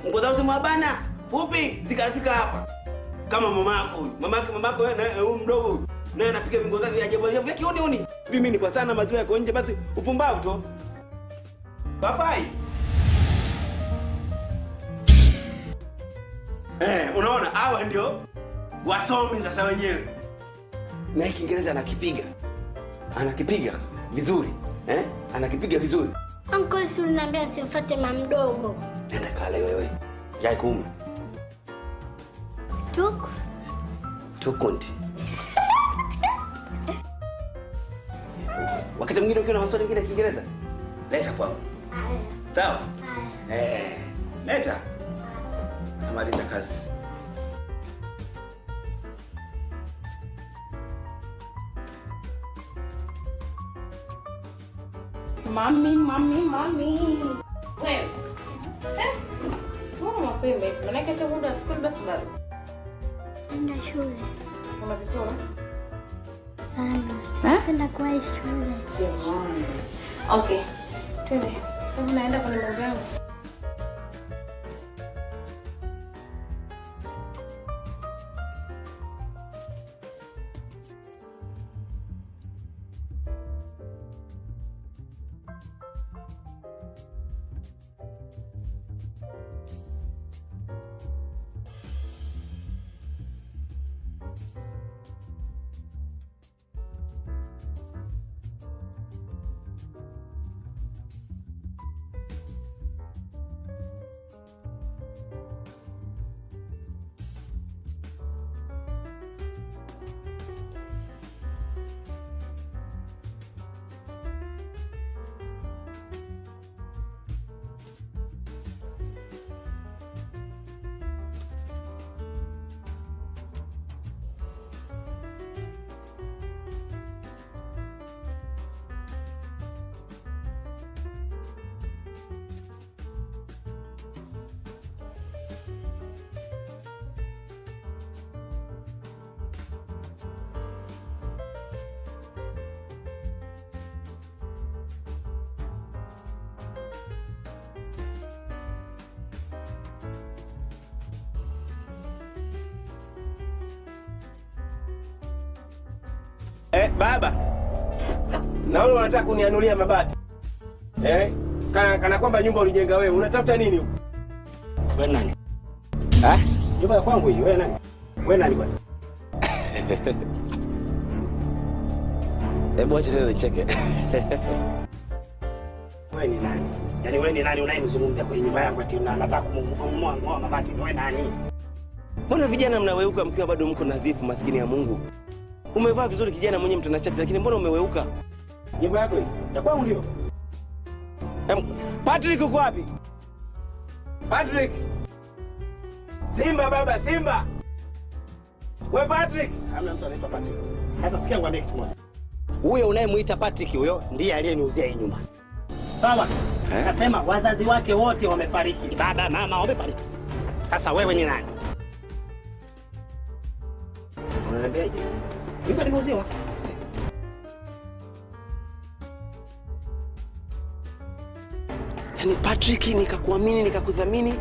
Nguo zao zima bana fupi zikafika hapa. Kama mamako huyu. Mamako huyu mdogo huyu. Naye anapiga vingo zake vya ajabu ajabu vya kiuni uni. Mimi ni kwa sana maziwa yako nje basi upumbavu tu. Bafai. Unaona hawa ndio wasomi sasa wenyewe. Na hiki Kiingereza anakipiga. Anakipiga vizuri. Anakipiga vizuri. Uncle, si uliniambia simfuate mama mdogo. Nenda kale wewe. Jai kuume. Took Took konti. Wakati mwingine ukiwa na maswali mengine ya Kiingereza, leta kwangu. Sawa? Leta. Namaliza kazi. Mami, mami, mami. Wewe. Mbona mapema hivi? Maana hata muda wa skuli basi bado. Nenda shule. Una viporo? Sana. Napenda kuwa shule. Jamani. Okay. Twende. Sasa naenda kwenye mambo yangu. Baba. Naona unataka kunianulia mabati. Kana kwamba nyumba ulijenga wewe. Unatafuta nini huko? Wewe nani? Nyumba ya kwangu hii. Wewe nani? Wewe nani bwana? Hebu acha tena nicheke. Wewe ni nani? Yaani wewe ni nani unayenizungumzia kwenye nyumba yangu ati unataka kumuoa mabati? Wewe nani? Mbona vijana mnaweuka mkiwa bado mko nadhifu, maskini ya Mungu? Umevaa vizuri kijana mwenye mtanashati, lakini mbona umeweuka? Nyumba yako hii? Ya kwangu ndio. Patrick uko wapi? Patrick. Simba baba, Simba. Wewe Patrick. Hamna mtu anaitwa Patrick. Sasa sikia ngwambie kitu moja. Huyo unayemuita Patrick huyo ndiye aliyeniuzia hii nyumba. Sawa? Akasema wazazi wake wote wamefariki. Baba, mama wamefariki. Sasa wewe ni nani? Unaniambiaje? Nyumba nimeuziwa. Yaani Patrick, nikakuamini, nikakudhamini,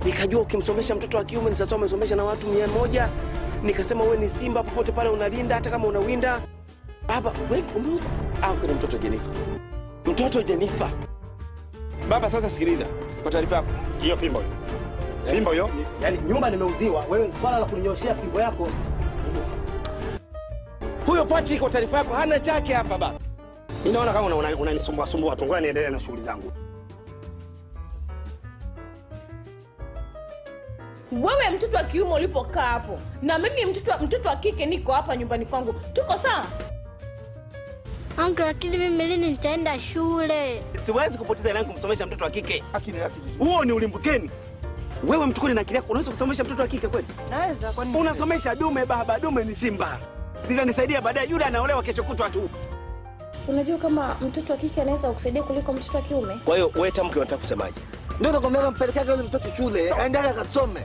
nikajua ukimsomesha mtoto wa kiume ni sasa umesomesha na watu 100. Nikasema wewe ni simba popote pale unalinda hata kama unawinda. Baba, wewe umeuza? Kuna mtoto Jennifer. Mtoto Jennifer. Baba sasa sikiliza kwa taarifa yako. Hiyo fimbo hiyo. Fimbo hiyo? Yaani nyumba nimeuziwa, wewe swala la kuninyoshea fimbo yako. Huyo Patrick kwa taarifa yako hana chake hapa baba. Mimi naona kama unanisumbua sumbua tu. Ngoja niendelee na shughuli zangu. Wewe mtoto wa kiume ulipokaa hapo na mimi mtoto wa kike niko hapa nyumbani kwangu. Tuko sawa? Uncle, lakini mimi lini nitaenda shule? Siwezi kupoteza hela yangu kumsomesha mtoto wa kike. Akili. Huo ni ulimbukeni. Wewe mchukue na akili yako, unaweza kusomesha mtoto wa kike kweli? Naweza, kwa nini? Unasomesha dume baba, dume ni simba. Nitanisaidia baadaye, yule anaolewa kesho kutwa tu. Unajua kama mtoto wa kike anaweza kukusaidia kuliko mtoto wa kiume? Kwa hiyo wewe tamke unataka kusemaje? Ndio nakwambia mpelekea yule mtoto shule, aende akasome.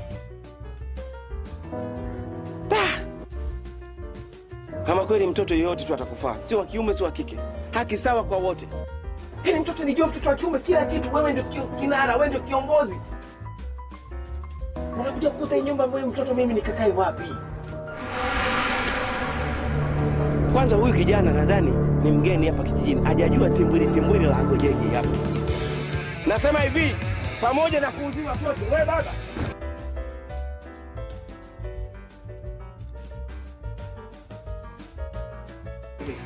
Kama kweli mtoto yeyote tu atakufaa, sio wa kiume sio wa kike. Haki sawa kwa wote. Yaani mtoto nijua mtoto wa kiume kila kitu, wewe ndio kinara, wewe ndio kiongozi. Unakuja kuuza nyumba wewe mtoto, mimi nikakae wapi? Kwanza huyu kijana nadhani ni mgeni hapa kijijini. Hajajua timbwili la Ngojeje hapa. Nasema hivi, pamoja na kuuziwa kote, wewe baba.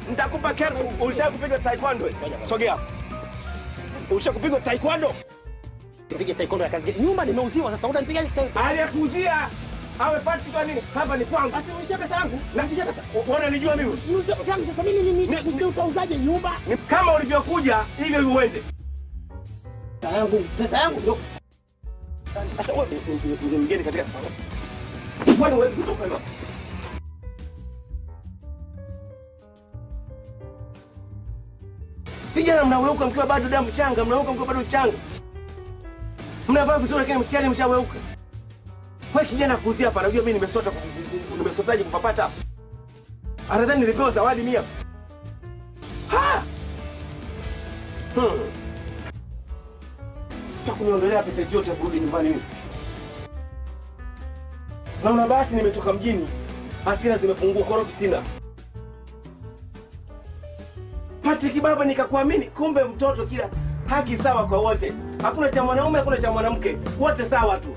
Nitakupa kero. Ulishakupiga taekwondo? Sogea. Ulishakupiga taekwondo? Nipige taekwondo ya kazi. Nyumba nimeuziwa sasa utanipiga taekwondo. Aliyekuuzia Awe Patrick kwa nini? Hapa ni kwangu. Basi urudishie pesa yangu. Narudishia pesa. Unanijua mimi? Urudishie pesa yangu sasa mimi ni utauzaje nyumba? Kama ulivyokuja hivyo hivyo uende. Pesa yangu, pesa yangu ndio. Sasa wewe ni mgeni katika. Kwani huwezi kutoka hapa? Vijana mnaweuka mkiwa bado damu changa, mnaweuka mkiwa bado changa. Mnavaa vizuri lakini mtihani mshaweuka. Kwa kijana kuuzia hapa, anajua mimi nimesota, nimesotaje kupapata hapa. Anadhani nilipewa zawadi mia. Ha! Kuniondolea appetite yote kurudi nyumbani mimi. Na una bahati nimetoka mjini, hasira zimepungua, korofi sina. Patrick baba, nikakuamini, kumbe mtoto kila haki sawa kwa wote. Hakuna cha mwanaume, hakuna cha mwanamke, wote sawa tu.